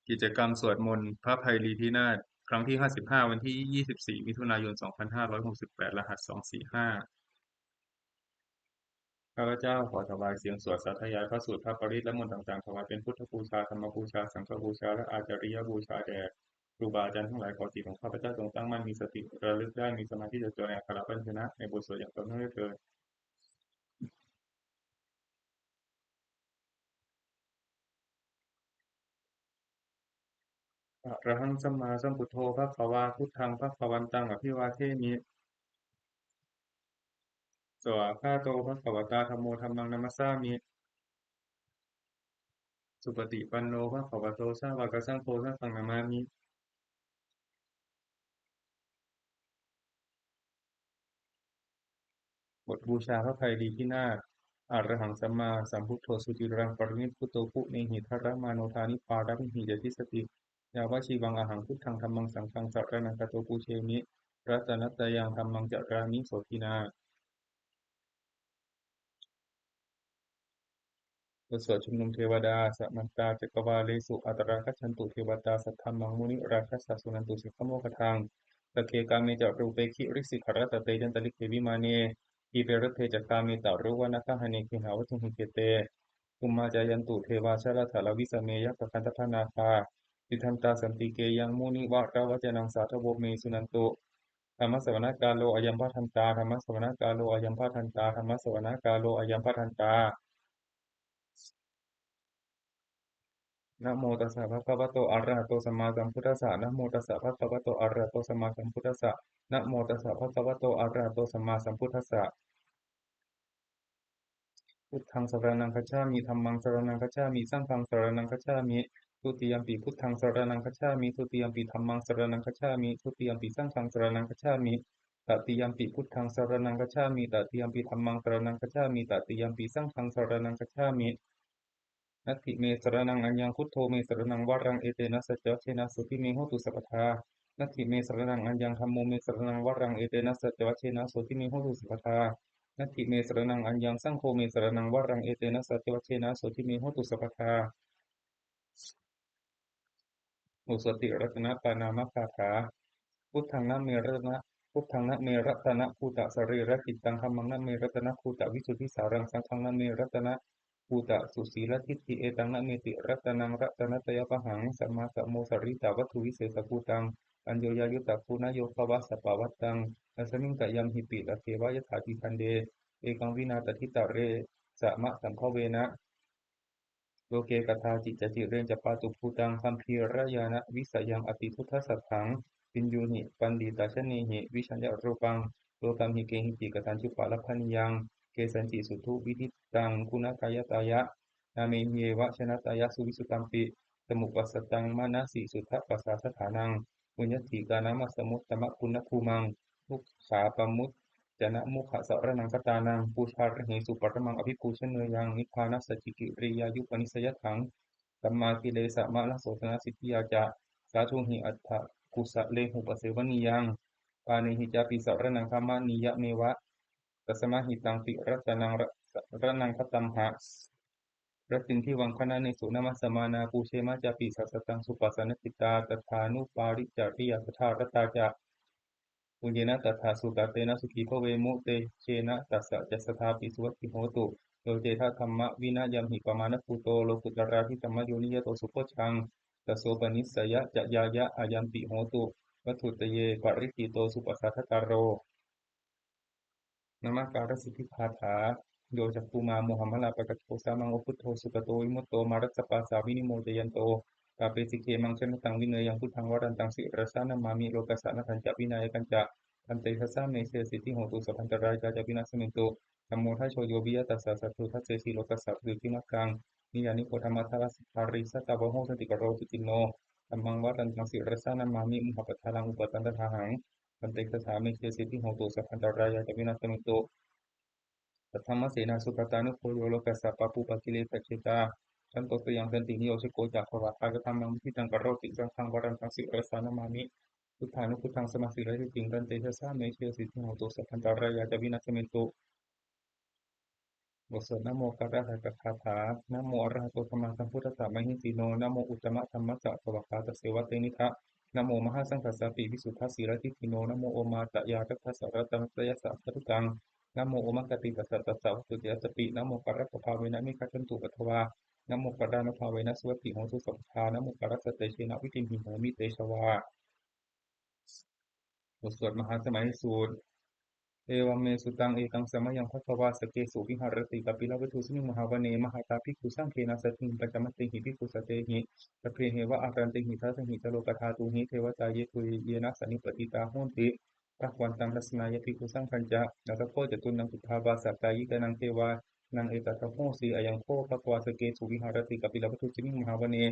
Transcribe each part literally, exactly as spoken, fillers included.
กิจกรรมสวดมนต์พระไพรีพินาศครั้งที่ ห้าสิบห้า วันที่ ยี่สิบสี่ มิถุนายน สองพันห้าร้อยหกสิบแปด รหัส สองสี่ห้า ข้าพเจ้าขอถวายเสียงสวดสาธยายพระสูตรพระปริตรและมนต์ต่างๆ ถวายเป็นพุทธบูชา ธรรมบูชา สังฆบูชา และอาจาริยบูชาแด่ครูบาอาจารย์ทั้งหลาย ขอจิตของข้าพเจ้าจงตั้งมั่น มีสติระลึกได้ มีสมาธิจดจ่อในอักขระพยัญชนะในบทสวดอย่างต่อเนื่องด้วยเทอญ Arahaṃ sammāsambuddho bhagavā, buddhaṃ bhagavantaṃ abhivādemi. Svākkhāto bhagavatā dhammo, dhammaṃ namassāmi. Supaṭipanno bhagavato sāvakasaṅgho, saṅghaṃ namāmi. บทบูชาพระไพรีพินาศ Arahaṃ sammāsambuddho suciraṃ parinibbuto guṇehi dharamāno dānipālamīhi ca tissati. Yāvajīvaṃ ahaṃ buddhaṃ dhammaṃ saṅghaṃ saraṇaṃ gato, pūjemi ratanattayaṃ dhammaṃ carāmi sotthinā. บทสวดชุมนุมเทวดา Samantā cakkavāḷesu atrāgacchantu devatā, saddhammaṃ munirājassa suṇantu saggamokkhadaṃ. Sagge kāme ca rūpe girisikharataṭe cantalikkhe vimāne, dīpe raṭṭhe ca gāme taruvanagahane gehavatthumhi khette, bhummā cāyantu devā jalathalavisame yakkhagandhabbanāgā, tiṭṭhantā santike yaṃ munivaravacanaṃ sādhavo me suṇantu. Dhammassavanakālo ayambhadantā. Dhammassavanakālo ayambhadantā. Dhammassavanakālo ayambhadantā. Namo tassa bhagavato arahato sammāsambuddhassa. Namo tassa bhagavato arahato sammāsambuddhassa. Namo tassa bhagavato arahato sammāsambuddhassa. Buddhaṃ saraṇaṃ gacchāmi. Dhammaṃ saraṇaṃ gacchāmi. Saṅghaṃ saraṇaṃ gacchāmi. Dutiyampi buddhaṃ saraṇaṃ gacchāmi. Dutiyampi dhammaṃ saraṇaṃ gacchāmi. Dutiyampi saṅghaṃ saraṇaṃ gacchāmi. Tatiyampi buddhaṃ saraṇaṃ gacchāmi. Tatiyampi dhammaṃ saraṇaṃ gacchāmi. Tatiyampi saṅghaṃ saraṇaṃ gacchāmi. Natthi me saraṇaṃ aññaṃ, buddho me saraṇaṃ varaṃ, etena saccavajjena sotthi me hotu sabbadā. Natthi me saraṇaṃ aññaṃ, dhammo me saraṇaṃ varaṃ, etena saccavajjena sotthi me hotu sabbadā. Natthi me saraṇaṃ aññaṃ, saṅgho me saraṇaṃ varaṃ, etena saccavajjena sotthi me hotu sabbadā. Osatiratanapāṇāmagāthā. Buddhaṃ name ratana, buddhaṃ name ratanabhūtasariracittam. Dhammaṃ name ratanabhūtavisuddhisāraṃ. Saṅghaṃ name ratanabhūtasusīladiṭṭhiṃ. Etaṃ name tiratanaṃ ratanattayabhaṇaṃ. Samāgamo saritavatthuvisesabhūtaṃ, aññoññayuttaguṇayogavasappa vattaṃ. Asmiṃ tayamhi pitake va yathā tighande, ekaṃ vinā taditare samasambhavena. Loke kadāci ca cirañca pātubhūtaṃ, gambhīrañāṇavisayaṃ atisuddhasatthaṃ, viññūhi paṇḍitajanehi vijayarūpaṃ. Lokamhi kehici kañci upalabbhanīyaṃ, kesañci suddhu vidittaṃ guṇākāyatāya, nāmehi yeva janataya suvissutampi, samuppasattaṃ manasi suddhapasāsakānaṃ, puññadhikānamasamuttamapuññabhūmaṃ. Dukkhāpamuccanamogha saraṇaṃ gatānaṃ, pūjārahesu paramaṃ abhipūjaneyyaṃ, nibbānasacchikiriyāyupanissayatthaṃ, sammākilesamalasotthānasiddhiyā ca, sādhūhi atthakusalehu pasevanīyaṃ, pāṇehi cāpi saraṇaṃ gamanīyameva, tasmā hi taṃ tiratanaṃ ra-, saraṇaṃ gatamha. Rattindivaṃ khaṇanesu namassāma, pūjema cāpi sataṃ supasannacittā, tathānupāricariyaṃ sadā ratā ca, puññena tattha sukatena sukhī bhavemu, tejena tassa ca sadāpi suvatthi hotu. Yo cettha dhammavinayaṃ hi pamāṇabhūto, lokuttaradhigameyyo niyato subojjhaṃ, tassopanissayacayāya ayampi hotu, vatthuttaye parikkhito supasādakāro. Namakārasiddhigāthā. Yo cakkhumā mohamalāpakaṭṭho, sāmaṃ va buddho sugato vimutto, mārassa pāsā vinimocayanto, pāpesi khemaṃ janataṃ vineyyaṃ, buddhaṃ varantaṃ sirasā namāmi, lokassa nāthañca vināyakañca, tantejasā me jayasiddhi hotu, sabbantarāyā ca vināsamentu. Dhammo dhajo yo viya tassa, satthu dassesi lokassa paṭirūpadhammakaṃ, niyyāniko dhammadharassa dhārī, sātāvaho santikaro suciṇṇo, dhammaṃ varantaṃ sirasā namāmi, mohappadālaṃ upasantadāhaṃ, tantejasā me jayasiddhi hotu, sabbantarāyā ca vināsamentu. Saddhammasenā sugatānugo yo, lokassa pāpūpakilesajetā, santo sayaṃ santiniyojako ca, bhavāgadhammaṃ viditaṃ karoti, saṅghaṃ varantaṃ sirasā namāmi, buddhānubuddhaṃ samasīladiṭṭhiṃ, tantejasā me jayasiddhi hotu, sabbantarāyā ca vināsamentu. บทสวดนะโมการะหะตะคาถา Namo arahato sammāsambuddhassa mahesino, namo uttamadhammassa svākkhātasseva tenidha, namo mahāsaṅghassāpi visuddhasīladiṭṭhino, namo omātyāraddhassa ratanattayassa sādhukaṃ, namo omakātītassa tassa vatthuttayassapi, namokārappabhāvena meghaduttaṃ upaddavā, namokārānubhāvena suvatthi hotu sabbadā, namokārassa tejena vidhimhi homi tejavā. บทสวดมหาสมัยสูตร Evaṃ me sutaṃ. Ekaṃ samayaṃ bhagavā sakkesu viharati kapilavatthusmiṃ mahāvane mahatā bhikkhusaṅghena saddhiṃ pañcamattehi bhikkhusatehi sabbeheva āraṇṭehi. Dasahi ca lokadhātūhi devatā yebhuyyena sannipatitā honti bhagavantaṃ dassanāya bhikkhusaṅghañca. Atha kho catunnaṃ suddhāvāsakāyikānaṃ devānaṃ etadahosi: Ayaṃ kho bhagavā sakkesu viharati kapilavatthusmiṃ mahāvane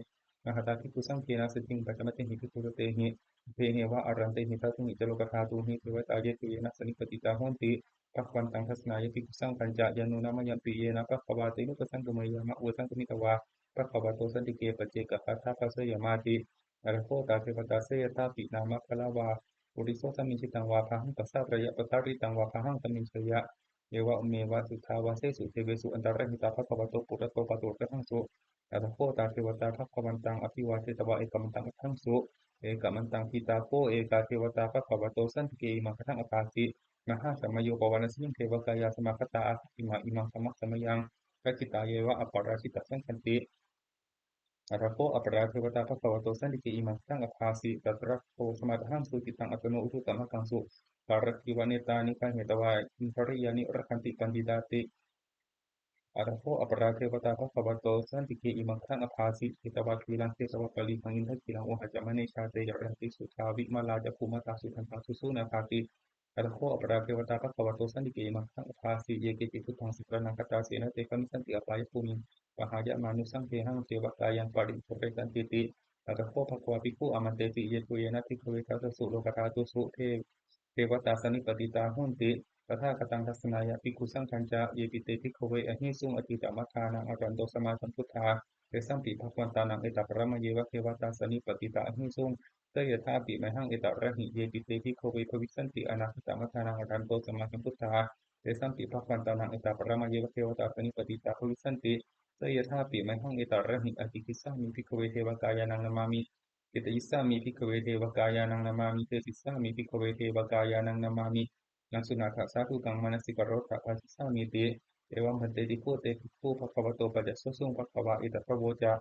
mahatā bhikkhusaṅghena saddhiṃ pañcamattehi bhikkhusatehi sabbeheva āraṇṭehi. Dasahi ca lokadhātūhi devatā yebhuyyena sannipatitā honti bhagavantaṃ dassanāya bhikkhusaṅghañca. Yannūna mayampi yena bhagavā tenupasaṅkameyyāma, upasaṅkamitvā bhagavato santike paccekagāthā bhāseyyāmāti. Atha kho tā devatā seyyathāpi nāma balavā puriso sammiñjitaṃ vā bāhaṃ pasāreyya, pasāritaṃ vā bāhaṃ sammiñjeyya, evameva suddhāvāsesu devesu antarahitā bhagavato purato pāturahaṃsu. Atha kho tā devatā bhagavantaṃ abhivādetvā ekamantaṃ aṭṭhaṃsu. Ekamantaṃ ṭhitā kho ekā devatā bhagavato santike imaṃ gāthaṃ abhāsi: Mahāsamayo pavanasmiṃ, devakāyā samāgatā; āgatamha imaṃ dhammasamayaṃ, dakkhitāyeva aparājitasaṅghanti. Atha kho aparā devatā bhagavato santike imaṃ gāthaṃ abhāsi: Tatra kho samādahaṃsu, cittaṃ attano ujukamakaṃsu; sārathīva nettāni gahetvā, indriyāni rakkhanti paṇḍitāti. Atha kho aparā devatā bhagavato santike imaṃ gāthaṃ abhāsi: Chetvā khīlaṃ chetvā palighaṃ, indakhīlaṃ ohaccamanejā; te caranti suddhā vimalā, cakkhumatā sudantā susunāgāti. Atha kho aparā devatā bhagavato santike imaṃ gāthaṃ abhāsi: Ye keci buddhaṃ saraṇaṃ gatāse, na te gamissanti apāyabhūmiṃ; pahāya mānusaṃ dehaṃ, devakāyaṃ paripūressantīti. Atha kho bhagavā bhikkhū āmantesi: Yebhuyyena bhikkhave dasasu lokadhātūsu devatā sannipatitā honti tathāgataṃ dassanāya bhikkhusaṅghañca. Yepi te bhikkhave ahesuṃ atītamaddhānaṃ arahanto sammāsambuddhā, tesampi bhagavantānaṃ etaparamāyeva devatā sannipatitā ahesuṃ, seyyathāpi mayhaṃ etarahi. Yepi te bhikkhave bhavissanti anāgatamaddhānaṃ arahanto sammāsambuddhā, tesampi bhagavantānaṃ etaparamāyeva devatā sannipatitā bhavissanti, seyyathāpi mayhaṃ etarahi. Ācikkhissāmi bhikkhave devakāyānaṃ nāmāni. Kittayissāmi bhikkhave devakāyānaṃ nāmāni. Desissāmi bhikkhave devakāyānaṃ nāmāni. Naṃ suṇātha sādhukaṃ, manasikarotha bhāsissāmīti. Evaṃ bhanteti kho te bhikkhū bhagavato paccassosuṃ. Bhagavā etadavoca: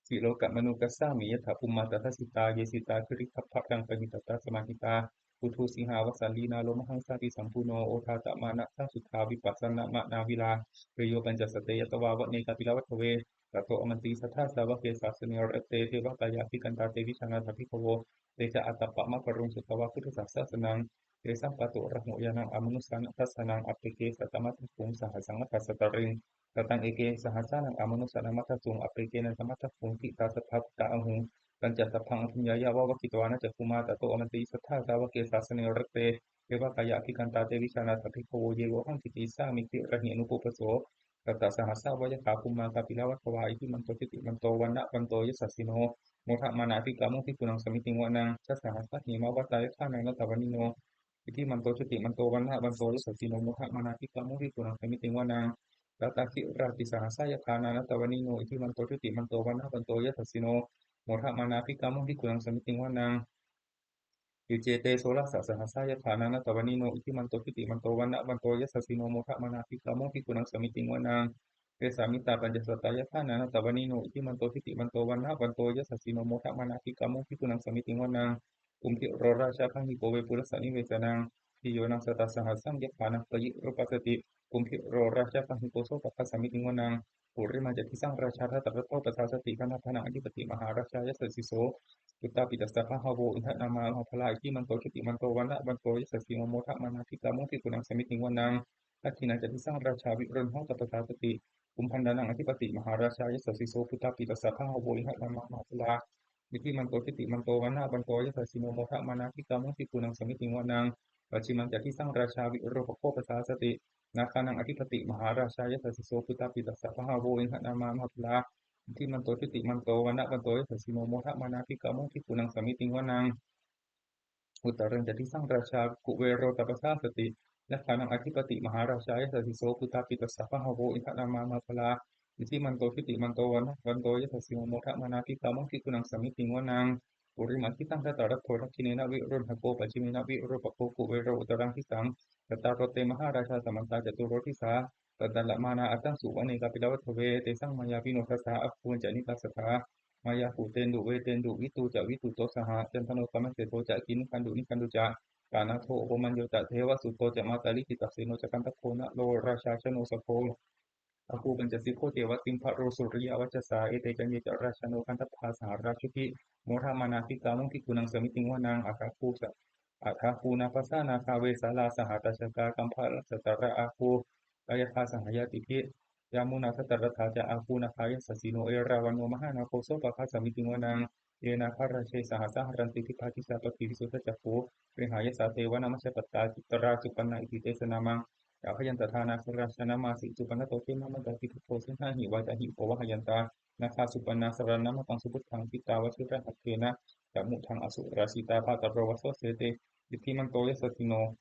Silokamanukassāmi, yattha bhummā tadassitā; ye sitā girigabbharaṃ, pahitattā samāhitā. Puthū sīhāva sallīnā, lomahaṃsābhisambhuno; odātamanasā suddhā, vippasannamanāvilā. Bhiyyo pañcasate ñatvā, vane kāpilavatthave; tato āmantayi satthā, sāvake sāsane rate. Devakāyā abhikkantā, te vijānātha bhikkhavo. Te ca ātappamakaruṃ, sutvā buddhassa sāsanaṃ. Tesampāturahu ñāṇaṃ, amanussāna dassanaṃ; appeke satamaddakkhuṃ, sahassaṃ atha sattariṃ. Sataṃ eke sahassānaṃ, amanussānamaddasuṃ; appekenantamaddakkhuṃ, ṭhitā sabbā phuṭā ahuṃ. Tañca sabbaṃ abhiññāya, vavakkhitvāna cakkhumā; tato āmantayi satthā, sāvake sāsane rate. Devakāyā abhikkantā, te vijānātha bhikkhavo; ye vohaṃ kittayissāmi, girāhi anupubbaso. Sattasahassā va yakkhā, bhummā kāpilavatthavā; iddhimanto jutimanto, vaṇṇavanto yasassino; modamānā abhikkāmuṃ, bhikkhūnaṃ samitiṃ vanaṃ. Chasahassā hemavatā, yakkhā nānattavaṇṇino; iddhimanto jutimanto, vaṇṇavanto yasassino; modamānā abhikkāmuṃ, bhikkhūnaṃ samitiṃ vanaṃ. Sātāgirā tisahassā, yakkhā nānattavaṇṇino; iddhimanto jutimanto, vaṇṇavanto yasassino; modamānā abhikkāmuṃ, bhikkhūnaṃ samitiṃ vanaṃ. Iccete soḷasasahassā, yakkhā nānattavaṇṇino; iddhimanto jutimanto, vaṇṇavanto yasassino; modamānā abhikkāmuṃ, bhikkhūnaṃ samitiṃ vanaṃ. Vessāmittā pañcasatā, yakkhā nānattavaṇṇino; iddhimanto jutimanto, vaṇṇavanto yasassino; modamānā abhikkāmuṃ, bhikkhūnaṃ samitiṃ vanaṃ. Kumbhīro rājagahiko vepullassa nivesanaṃ; bhiyyo naṃ satasahassaṃ, yakkhānaṃ payirupāsati; kumbhīro rājagahiko, sopāga samitiṃ vanaṃ. Purimañca disaṃ rājā, dhataraṭṭho pasāsati; gandhabbānaṃ adhipati, mahārājā yasassi so. Puttāpi tassa bahavo, indanāmā mahabbalā; iddhimanto jutimanto, vaṇṇavanto yasassino; modamānā abhikkāmuṃ, bhikkhūnaṃ samitiṃ vanaṃ. Dakkhiṇañca disaṃ rājā, virūḷho tappasāsati; kumbhaṇḍānaṃ adhipati, mahārājā yasassi so. Puttāpi tassa bahavo, indanāmā mahabbalā; iddhimanto jutimanto, vaṇṇavanto yasassino; modamānā abhikkāmuṃ, bhikkhūnaṃ samitiṃ vanaṃ. Pacchimañca disaṃ rājā, virūpakkho pasāsati; nāgānaṃ adhipati, mahārājā yasassi so. Puttāpi tassa bahavo, indanāmā mahabbalā; iddhimanto jutimanto, vaṇṇavanto yasassino; modamānā abhikkāmuṃ, bhikkhūnaṃ samitiṃ vanaṃ. Uttarañca disaṃ rājā, kuvero tappasāsati; Nakkhattaṃ adhipati mahārājā yasassi so. Puttāpi tassa bahavo indanāmā mahabbalā, iddhimanto jutimanto vaṇṇavanto yasassino, modamānā abhikkāmuṃ bhikkhūnaṃ samitiṃ vanaṃ. Purimaṃ disaṃ dhataraṭṭho, dakkhiṇena virūḷhako, pacchimena virūpakkho, kuvero uttaraṃ disaṃ. Cattāro te mahārājā samantā caturo disā, daddallamānā aṭṭhaṃsu vane kāpilavatthave. Tesaṃ māyāvino dāsā āgū vañcanikā saṭhā, māyā bhūtendu vetendu, viṭū ca viṭuṭo saha, candano kāmaseṭṭho ca kinnughaṇḍu nighaṇḍu ca, panādo opamañño ca devasūto ca mātali, cittaseno ca gandhabbo naḷo rājā janosabho, āgū pañcasikho ceva timbarū suriyavacchasā. Ete caññe ca rājāno gandhabbā saha rājubhi, modamānā abhikkāmuṃ bhikkhūnaṃ samitiṃ vanaṃ. Athāgū sa- athāgū nābhasā nāgā vesālā sahatacchakā, kambalassatarā āgū sahayaṭṭhā saha ñātibhi, yāmunā dhataraṭṭhā ca āgū nāgā yasassino. Erāvaṇo mahānāgo sopāga samitiṃ vanaṃ, ye nāgarāje sahasā haranti, dibbā dijā pakkhi visuddhacakkhū, vehāyasā te vanamajjhapattā. Citrā supaṇṇā iti tesa nāmaṃ, abhayantadā nāgarājānamāsi. Supaṇṇato khemamakāsi buddho, saṇhāhi vācāhi upavhayantā, nāgā supaṇṇā saraṇamakaṃsu buddhaṃ. Jitā vajirahatthena samuddaṃ asurā sitā, bhātaro vāsavassete iddhimanto yasassino.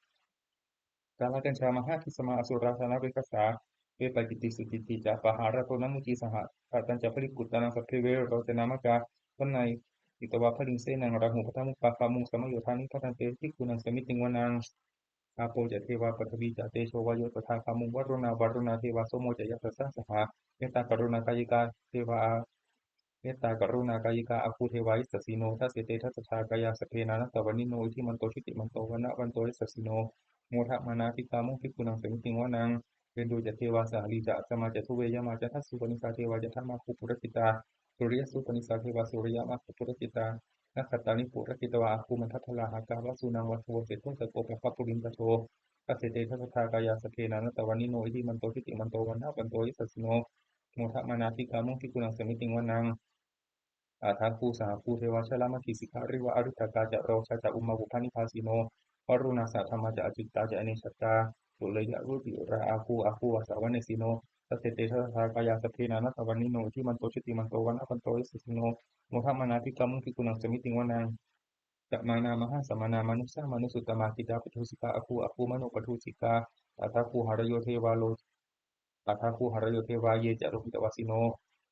Kālakañjā mahābhismā asurā dānaveghasā, vepacitti sucitti ca pahārādo namucī saha. Satañca baliputtānaṃ sabbe verocanāmakā, sannayhitvā baliṃ senaṃ rāhubhaddamupāgamuṃ, samayodāni bhaddante bhikkhūnaṃ samitiṃ vanaṃ. Āpo ca devā paṭhavī ca tejo vāyo tadāgamuṃ, varuṇā vāruṇā devā somo ca yasasā saha. Mettākaruṇākāyikā devā, mettākaruṇākāyikā āgū devā yasassino. Dasete dasadhā kāyā sabbe nānattavaṇṇino, iddhimanto jutimanto vaṇṇavanto yasassino, modamānā abhikkāmuṃ bhikkhūnaṃ samitiṃ vanaṃ. Veṇḍū ca devā sahalī ca asamā ca duve yamā, candassūpanisā devā candamāgū purakkhitā, suriyassūpanisā devā suriyamāgū purakkhitā, nakkhattāni purakkhitvā āgū mandavalāhakā, vasūnaṃ vāsavo seṭṭho sakkopāga purindado. Dasete dasadhā kāyā sabbe nānattavaṇṇino, iddhimanto jutimanto vaṇṇavanto yasassino, modamānā abhikkāmuṃ bhikkhūnaṃ samitiṃ vanaṃ. Athāgū sahabhū devā jalamaggisikhāriva, ariṭṭhakā ca rojā ca ummāpupphanibhāsino, varuṇā sahadhammā ca accutā ca anejakā, sūleyyarucirā āgū āgū vāsavanesino. Dasete dasadhā kāyā sabbe nānattavaṇṇino, iddhimanto jutimanto vaṇṇavanto yasassino, modamānā abhikkāmuṃ bhikkhūnaṃ samitiṃ vanaṃ. Samānā mahāsamānā mānusā mānusuttamā, khiḍḍāpadūsikā āgū āgū manopadūsikā, athāgū harayo devā lo- athāgū harayo devā ye ca lohitavāsino,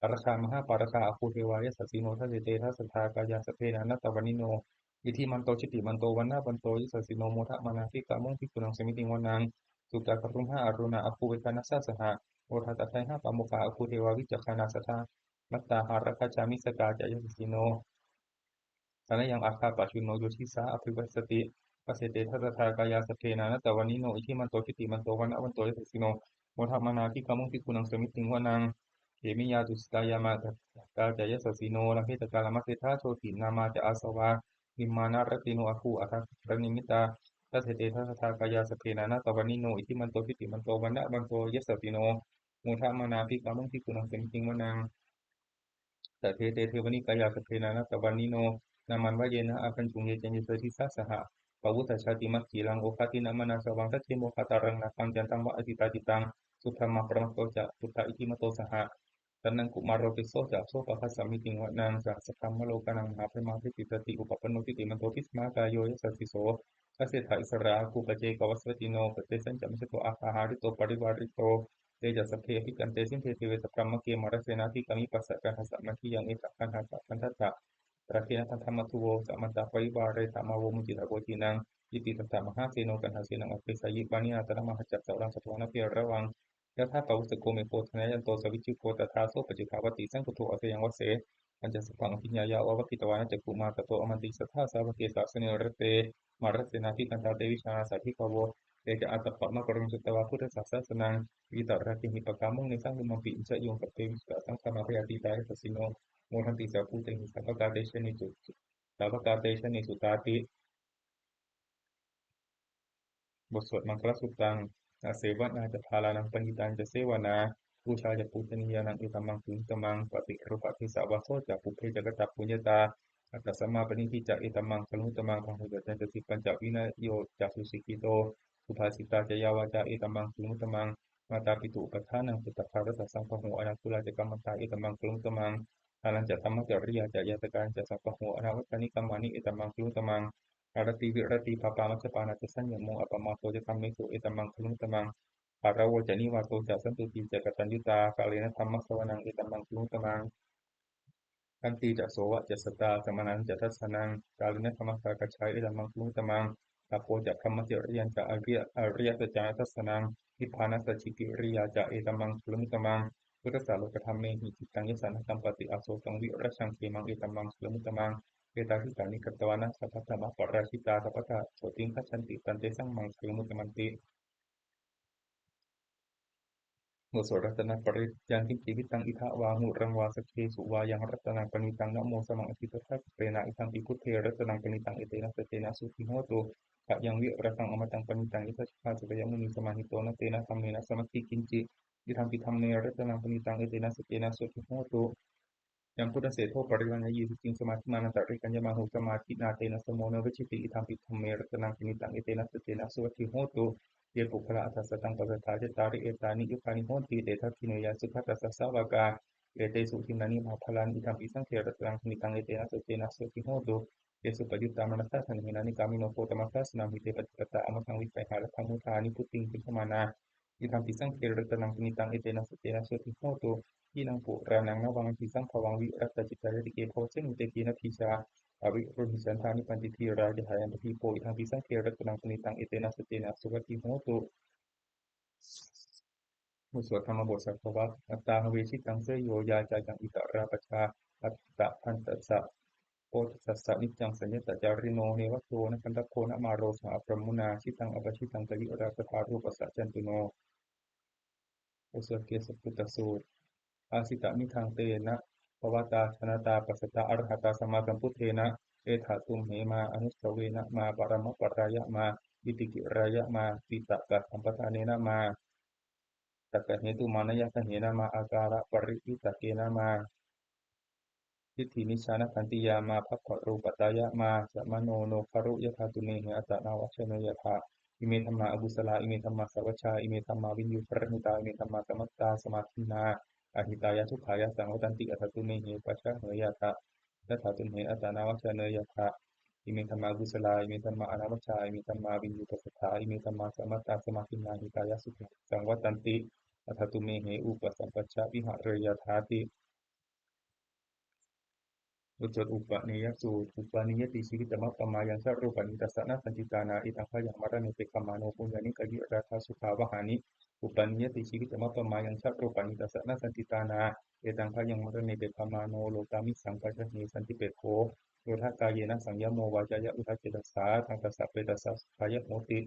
pāragā mahāpāragā āgū devā yasassino. Dasete dasadhā kāyā sabbe nānattavaṇṇino, iddhimanto jutimanto vaṇṇavanto yasassino, modamānā abhikkāmuṃ bhikkhūnaṃ samitiṃ vanaṃ. Sukkā karumhā aruṇā āgū veghanasā saha, odātagayhā pāmokkhā āgū devā vicakkhaṇā, sadāmattā hāragajā missakā ca yasassino, thanayaṃ āga pajjunno yo disā abhivassati. Dasete dasadhā kāyā sabbe nānattavaṇṇino, iddhimanto jutimanto vaṇṇavanto yasassino, modamānā abhikkāmuṃ bhikkhūnaṃ samitiṃ vanaṃ. Khemiyā tusitā yāmā kaṭṭhakā ca yasassino, lambitakā lāmaseṭṭhā jotināmā ca āsavā, nimmānaratino āgū aṭṭhaṅgikhaṇatimittā. Dasete dasadhā kāyā sabbe nānattavaṇṇino, iddhimanto jutimanto vaṇṇavanto yasassino, modamānā abhikkāmuṃ bhikkhūnaṃ samitiṃ vanaṃ. Saṭṭhete devanikāyā sabbe nānattavaṇṇino, nāmanvayena āgañchuṃ ye caññe sadisā saha. Pavutthajātimakkhilaṃ oghatiṇṇamanāsavaṃ, dakkhemoghataraṃ nāgaṃ candaṃva asitātitaṃ. Subrahmā paramatto ca puttā iddhimato saha, sanaṅkumāro tisso ca sopāga samitiṃ vanaṃ. Sahassabrahmalokānaṃ mahābrahmābhitiṭṭhati, upapanno jutimanto bhismākāyo yasassi so. Dasettha issarā āgū paccekavasavattino, paccassañca majjhato āgā hārito parivārito. Te ca sabbe abhikkante sinde deve sabrahmake, mārasenā abhikkāmi passa kaṇhassa mandiyaṃ. Etha gaṇhatha bandhatha rāgena bandhamatthu vo, samantā parivāretha mā vo muñcittha koci naṃ. Iti tattha mahāseno kaṇhasenaṃ apesayi, pāṇinā talamāhacca saraṃ katvāna bheravaṃ. Yathā pāvussako megho thanayanto savijjuko, tadā so paccudāvatti saṅkuddho asayaṃvase. Tañca sabbaṃ abhiññāya vavakkhitvāna cakkhumā, tato āmantayi satthā sāvake sāsane rate. Mārasenā abhikkantā te vijānātha bhikkhavo. Te ca ātappamakaruṃ sutvā buddhassa sāsanaṃ, vītarāgehi pakkāmuṃ nesaṃ lomampi iñjayuṃ. Sabbe vijitasaṅgāmā bhayātītā yasassino, modanti saha bhūtehi sāvakā te janesu, sāvakā te janesutāti. บทสวดมังคลสูตร Asevanā ca bālānaṃ paṇḍitānañca sevanā, pūjā ca pūjanīyānaṃ etammaṅgalamuttamaṃ. Paṭirūpadesavāso ca pubbe ca katapuññatā, attasammāpaṇidhi ca etammaṅgalamuttamaṃ. Brahmacariyañca sippañca vinayo ca susikkhito, subhāsitā ca yā vācā etammaṅgalamuttamaṃ. Mātāpituupaṭṭhānaṃ puttadārassa saṅgaho, anākulā ca kammantā etammaṅgalamuttamaṃ. Dānañca dhammacariyā ca ñātakānañca saṅgaho, anavajjāni kammāni etammaṅgalamuttamaṃ. Āratī viratī pāpā majjapānā ca saññamo, appamādo ca dhammesu, etammaṅgalamuttamaṃ. Gāravo ca nivāto ca santuṭṭhī ca kataññutā, kālena dhammassavanaṃ, etammaṅgalamuttamaṃ. Khantī ca sovacassatā, samaṇānañca dassanaṃ, kālena dhammasākacchā, etammaṅgalamuttamaṃ. Tapo ca brahmacariyañca, ariya- ariyasaccāna dassanaṃ, nibbānasacchikiriyā ca, etammaṅgalamuttamaṃ. Phuṭṭhassa lokadhammehi cittaṃ yassa na kampati, asokaṃ virajaṃ khemaṃ, etammaṅgalamuttamaṃ. Etādisāni katvāna sabbatthamaparājitā, sabbattha sotthiṃ gacchanti, tantesaṃ maṅgalamuttamanti. บทสวดรัตนปริตร Yaṅkiñci vittaṃ idha vā huraṃ vā saggesu vā, yaṃ ratanaṃ paṇītaṃ na no samaṃ atthi, tathāpetena idampi buddhe ratanaṃ paṇītaṃ, etena saccena suvatthi hotu. Khayaṃ virajaṃ amataṃ paṇītaṃ, yadajjhagā sakyamunī samāhito, na tena dhammena samatthi kiñci, idampi dhamme ratanaṃ paṇītaṃ, etena saccena suvatthi hotu. Yaṃ buddhaseṭṭho parivaṇṇayī suciṃ, samādhimānantarikaññamāhu, samādhinā tena samo navajjati, idampi dhamme ratanaṃ paṇītaṃ, etena saccena suvatthi hotu. Ye puggalā aṭṭha sataṃ pasatthā, cattāri etāni yugāni honti, te dakkhiṇeyyā sugatassa sāvakā, etesu dinnāni mahapphalāni, idampi saṅghe ratanaṃ paṇītaṃ, etena saccena suvatthi hotu. Ye suppayuttā manasā daḷhena, nikkāmino gotamasāsanamhi, te pattipattā amataṃ vigayha, laddhā mudhā nibbutiṃ bhaññamānā, idampi saṅghe ratanaṃ paṇītaṃ, etena saccena suvatthi hotu. Khīṇaṃ purāṇaṃ navaṃ natthi sambhavaṃ, virattacittāyatike bhavasmiṃ, te khīṇabījā aviruḷhichandā, nibbanti dhīrā yathāyampadīpo, idampi saṅghe ratanaṃ paṇītaṃ, etena saccena suvatthi hotu. บทสวดธรรมบทสัพพวัตตาหเวชิตังเสยโย ยาจายังอิตราปชา อัตตะพันตัสสะ โพธิสัสสะ นิจจังสัญญตจาริโน เนวะโค นะคันทะโค นะมาโร สหะ พรหมมุนา ชิตังอัปชิตัง สะยิราสะธา รูปัสสะจันตุโน บทสวดเกสสะปุตตสูตร Asikamiddhaṃ tena bhagatā jānatā passatā arahatā sammāsambuddhena, etha tumhe mā anussavena mā paramaparāya mā vītikirāya mā cittasampadanena mā sakkahetumānāyagahena mā akālaparittāgena mā diṭṭhinijjhānakkhantiyā mā bhabbarūpatāya mā ca manonokaruyathā tumhehi attanāvajjāneyyathā. Ime dhammā akusalā, ime dhammā sāvajjā, ime dhammā viññūhirahitā, ime dhammā sammatā samādinnā ahitāya dukkhāya saṃvattanti, atha tumhehi pajāneyyathā. Yathā tumhe attanāvajjāneyyathā. Ime dhammā akusalā, ime dhammā anavajjā, ime dhammā viññūhipasatthā, ime dhammā sammatā samādinnā hitāya sukhāya saṃvattanti, atha tumhehi upasampajja vihareyyāthāti. บทสวดอุปเนยสูตร Uppannāti jīvitamappamāyaṃ, jarūpanisā na saññatā nā, etaṃ bhayaṃ maraṇe pekkhamāno, puññāni katvītarā sukhā vahāni. Uppannāti jīvitamappamāyaṃ, jarūpanisā na saññatā nā, etaṃ bhayaṃ maraṇe pekkhamāno, lokāmisaṃ pajāhe santipekkho. Yo dha kāyena saṃyamo, vācāya uda cetasā, taṃ tassa petassa sukkhāya hoti.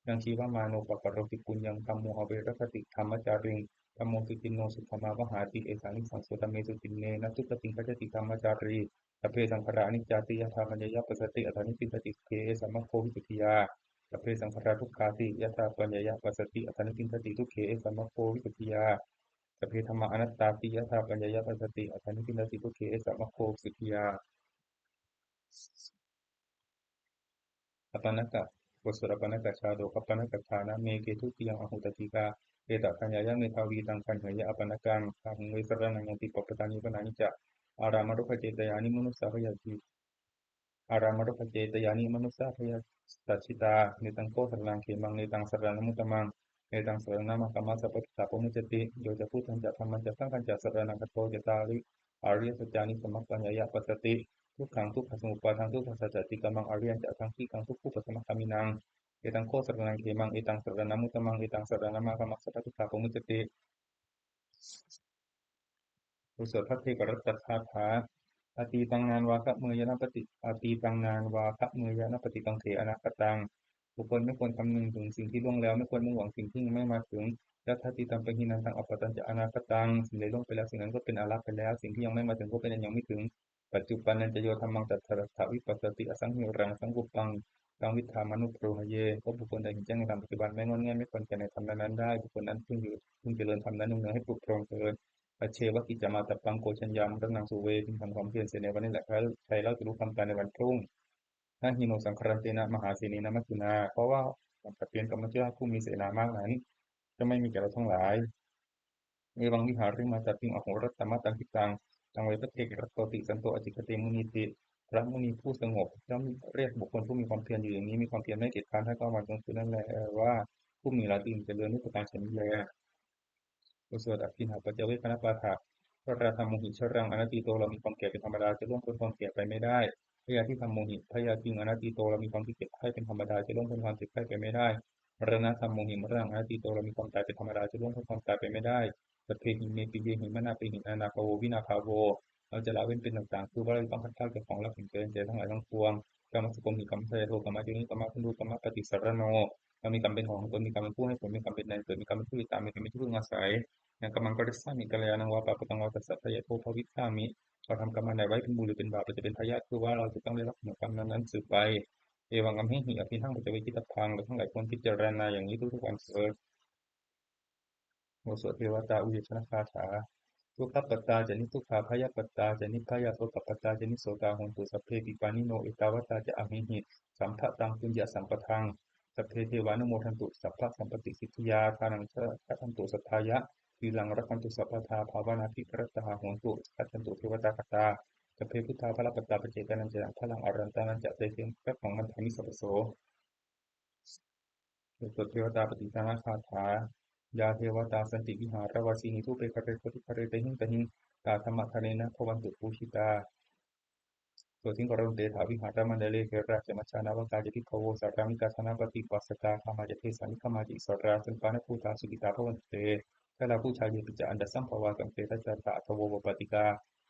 Yaṃ jīvamāno pakaroti puññaṃ, dhammo have rakkhati dhammacāriṃ, dhammo suciṇṇo sukhaṃ āvahāti, esānisaṃso dhammesu tiṇṇena dugatiṃ gacchati dhammacārī. Sabbe saṅkhārā aniccāti, yadā paññāya passati, atha nibbindati sukhe esa maggo visuddhiyā. Sabbe saṅkhārā dukkhāti, yadā paññāya passati, atha nibbindati dukkhe esa maggo visuddhiyā. Sabbe dhammā anattāti, yadā paññāya passati, atha nibbindati dukkhe esa maggo visuddhiyā. อัปปะณะกะ บทสวดอัปปะณะกชาดก Appaṇṇakaṭṭhānaṃ me ke dutiyaṃ ahutaṭṭhikā, etapaññāya medhāvī taṃ gaṇheyya appaṇṇakaṃ. Bāhuṃ ve saraṇaṃ yanti, pabbajāni vanāni ca, ārāmarukkhacetyāni manussā bhayajji- ārāmarukkhacetyāni manussā bhayasajjitā. Netaṃ kho saraṇaṃ khemaṃ, netaṃ saraṇamuttamaṃ, netaṃ saraṇamāgamma, sabbadukkhaṃ pamuccati. Yo ca buddhañca dhammañca saṅghañca saraṇaṃ gato, cattāri ariyasaccāni sammappaññāya passati, dukkhaṃ dukkhasamuppādaṃ dukkhassa ca atikkamaṃ, ariyañca aṭṭhaṅgikaṃ dukkhūpasamagāminaṃ. Etaṃ kho saraṇaṃ khemaṃ, etaṃ saraṇamuttamaṃ, etaṃ saraṇamāgamma, sabbadukkhaṃ pamuccati. บทสวดภัทเทกรัตตคาถา Atītaṃ nānvāgameyya napati- atītaṃ nānvāgameyya nappaṭikaṅkhe anāgataṃ. บุคคลไม่ควรคำนึงถึงสิ่งที่ล่วงแล้ว ไม่ควรมุ่งหวังสิ่งที่ยังไม่มาถึง Yadatītaṃ pahīnantaṃ appattañca anāgataṃ. สิ่งใดล่วงไปแล้ว สิ่งนั้นก็เป็นอาลักไปแล้ว สิ่งที่ยังไม่มาถึงก็เป็นอันยังไม่ถึง Paccuppannañca yo dhammaṃ tattha tattha vipassati, asaṃhiraṃ asaṅkuppaṃ taṃ viddhā manubrūhaye. ก็บุคคลใดเห็นแจ้งในธรรมปัจจุบัน ไม่ง่อนแง่น ไม่คลอนแคลนในธรรมนั้นๆได้ บุคคลนั้นพึงอยู่ พึงเจริญธรรมนั้นเนืองๆให้ปลุกปลงเถิด Ajjeva kiccamātappaṃ ko jaññā maraṇaṃ suve. พึงทำความเพียรเสียในวันนี้แหละ ใครเล่าจะรู้ความตายในวันพรุ่ง Na hi no saṅgarantena mahāsenena maccunā. เพราะว่าความผัดเพี้ยนกับมัจจุราชผู้มีเสนามากนั้น จะไม่มีแก่เราทั้งหลาย Evaṃ vihārimātāpiṃ ahorattamatanditaṃ, taṃ ve bhaddekarattoti santo ācikkhate munīti. ค พระมุนีผู้สงบ ย่อมเรียกบุคคลผู้มีความเพียรอยู่อย่างนี้ มีความเพียรไม่เกียจคร้านทั้งกลางวันกลางคืนนั่นแลว่า ผู้มีราตรีอันเจริญด้วยประการฉะนี้แล บทสวดอภิณหปัจจเวกขณปาฐะ Jarādhammomhi jaraṃ anatīto เรามีความแก่เป็นธรรมดา จะล่วงพ้นความแก่ไปไม่ได้ Byādhidhammomhi byādhiṃ anatīto เรามีความที่เจ็บไข้เป็นธรรมดา จะล่วงพ้นความเจ็บไข้ไปไม่ได้ Maraṇadhammomhi maraṇaṃ anatīto เรามีความตายเป็นธรรมดา จะล่วงพ้นความตายไปไม่ได้ Sabbehi me piyehi manāpehi nānābhāvo vinābhāvo เราจะละเว้นเป็นต่างๆ คือว่าเราจะต้องพลัดพรากจากของรักของเจริญใจทั้งหลายทั้งปวง Kammassakomhi kammadāyādo kammayoni kammadāyādo kammapaṭisaraṇo เรามีกรรมเป็นของของตน มีกรรมเป็นผู้ให้ผล มีกรรมเป็นแดนเกิด มีกรรมเป็นที่ติดตาม มีกรรมเป็นที่พึ่งอาศัย Nakammaṃ karissāmi kalyāṇaṃ vā pāpakaṃ vā tassa dāyādo bhavissāmi เราทำกรรมอันใดไว้เป็นบุญหรือเป็นบาป เราจะเป็นทายาท คือว่าเราจะต้องได้รับผลของกรรมนั้นๆ สืบไป Evaṃ amhehi abhiṇhaṃ paccavekkhitavvā เราทั้งหลายควรพิจารณาอย่างนี้ทุกๆวันเถิด บทสวดเทวตาอุยยชนคาถา Dukkhappattā ca niddukkhā bhayappattā ca nibbhayā sokappattā ca nissokā hontu sabbepi pāṇino. Ettāvatā ca amhehi sambhataṃ puññasampadaṃ sabbe devānumodantu sabbasampattisiddhiyā. Dānaṃ dadantu saddhāya sīlaṃ rakkhantu sabbadā bhāvanābhiratā hontu gacchantu devatāgatā. Sabbe buddhā balappattā paccekānañca yaṃ balaṃ arahantānañca tejena rakkhaṃ bandhāmi sabbaso. บทสวดเทวตาปฏิทานคาถา Yā devatā santi vihāravāsinī thūpe ghare bodhighare tahiṃ tahiṃ tā dhammadānena bhavantu pūjitā. สวดทิ้งปรณุเตถาวิหารมณฑเลย therā ca majjhā navakā ca bhikkhavo sārāmikā dānapatī upāsakā gāmā ca desā nigamā ca issarā sappāṇabhūtā sukhitā bhavantu te. Jalābujā yepi ca aṇḍasambhavā saṃsedajātā athavopapātikā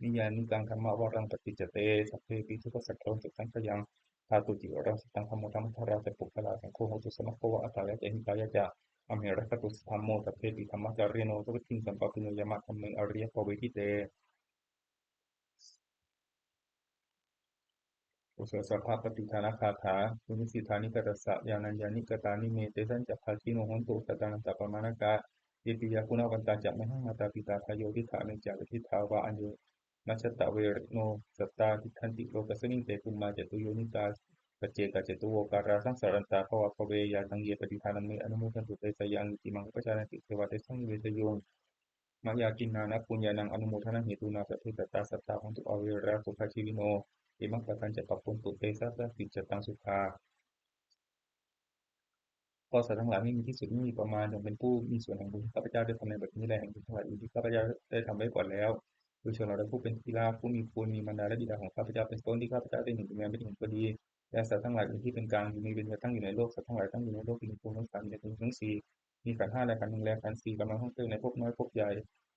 niyyānikaṃ dhammavaraṃ paṭicca te sabbepi dukkhassa karontu saṅkhayaṃ. Ṭhātu ciraṃ sataṃ dhammo dhammaddharā ca puggalā saṅgho hotu samaggo va atthāya ca hitāya ca. Amhe rakkhatu saddhammo sabbepi dhammacārino suvatthi sampāpuṇeyyāma dhamme ariyappavedite. บทสวดสัพพปฏิทานคาถา Puññassidāni katassa yānaññāni katāni me tesañca bhāgino hontu sattānañca pamāṇakā. Ye piyā guṇavantā ca mayhaṃ mātā pitā dāyo diṭṭhā anuja ca diṭṭhā vā aññe majjhattā verino sattā tiṭṭhanti lokasmiṃ te bhummā catuyonikā paccekacatuvokkārā saṃsarantā bhavābhave yātaṃ ye paṭidānaṃ me anumodantu te seyyaṃ niccamaṃ upajānanti devā tesaṃ niveseyuṃ. Mayā dinnāna puññānaṃ anumodanahetunā sabbe sattā sadā hontu averā sukhajīvino. Imaṃ pattañca pabontu te sadā dicataṃ sukhā. ก็สัตว์ทั้งหลายไม่มีที่สุดไม่มีประมาณ จงเป็นผู้มีส่วนแห่งบุญที่ข้าพเจ้าได้ทำในบัดนี้ และแห่งบุญทั้งหลายอื่นที่ข้าพเจ้าได้ทำไว้ก่อนแล้ว คือชนเหล่าใดผู้เป็นที่รัก ผู้มีคุณ มีมารดาและบิดาของข้าพเจ้าเป็นต้น ที่ข้าพเจ้าได้หนึ่งเป็นแมว ไม่ได้หนึ่งก็ดี และสัตว์ทั้งหลายอื่นที่เป็นกลาง หรือมีเวรจะตั้งอยู่ในโลก สัตว์ทั้งหลายตั้งอยู่ในโลก มีภูมิทั้งสาม มีอาการทั้งสี่ มีขันธ์ห้าและขันธ์หนึ่งและขันธ์สี่ กำลังท่องเที่ยวในภพน้อยภพใหญ่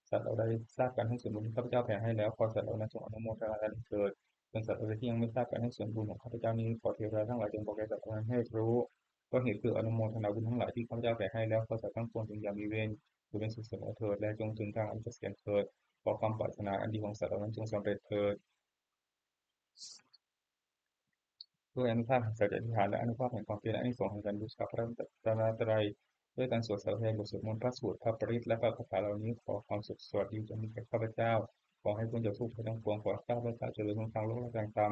สัตว์เหล่าใดทราบการให้ส่วนบุญที่ข้าพเจ้าแผ่ให้แล้ว ขอสัตว์เหล่านั้นจงอนุโมทนาเถิด ส่วนสัตว์เหล่าใดที่ยังไม่ทราบการให้ส่วนบุญของข้าพเจ้านี้ ขอเทวดาทั้งหลายจงบอกแก่สัตว์เหล่านั้นให้รู้ เพราะเหตุคืออนุโมทนาบุญทั้งหลายที่ข้าพเจ้าแผ่ให้แล้ว ขอสัตว์ทั้งปวงจงอย่ามีเวร จงเป็นสุขเสมอเถิด และจงถึงทางอันเกษียณเถิด ขอความปรารถนาอันดีของสัตว์เหล่านั้นจงสำเร็จเถิด ด้วยอานุภาพแห่งสัจจะอธิษฐาน และอานุภาพแห่งความเพียร และอานิสงส์แห่งการบูชาพระรัตนตรัย ด้วยการสวดสาธยายบทสวดมนต์ พระสูตร พระปริตร และพระคาถาเหล่านี้ ขอความสุขสวัสดีจงมีแก่ข้าพเจ้า ขอให้พ้นจากทุกข์ภัยทั้งปวง ขอให้ข้าพเจ้าเจริญทั้งทางโลกและทางธรรม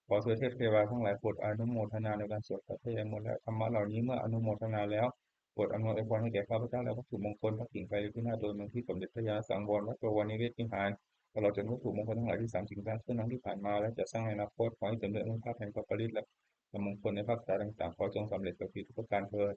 ขอเทวเทวาทั้งหลายโปรดอนุโมทนาในการสวดสาธยายมนต์และธรรมะเหล่านี้ เมื่ออนุโมทนาแล้ว โปรดอำนวยอวยพรให้แก่ข้าพเจ้าและวัตถุมงคล พระกิ่งไทรและพิณาโดยมนต์ที่สมเด็จพระญาณสังวรวัดบวรนิเวศวิหาร ตลอดจนวัตถุมงคลทั้งหลายที่สามสิ่งสร้างขึ้นทั้งที่ผ่านมาและจะสร้างในอนาคต ขอให้เต็มด้วยอานุภาพแห่งพระปริตรและมงคลในพระคาถาต่างๆ ขอจงสำเร็จสักทีทุกประการเทอญ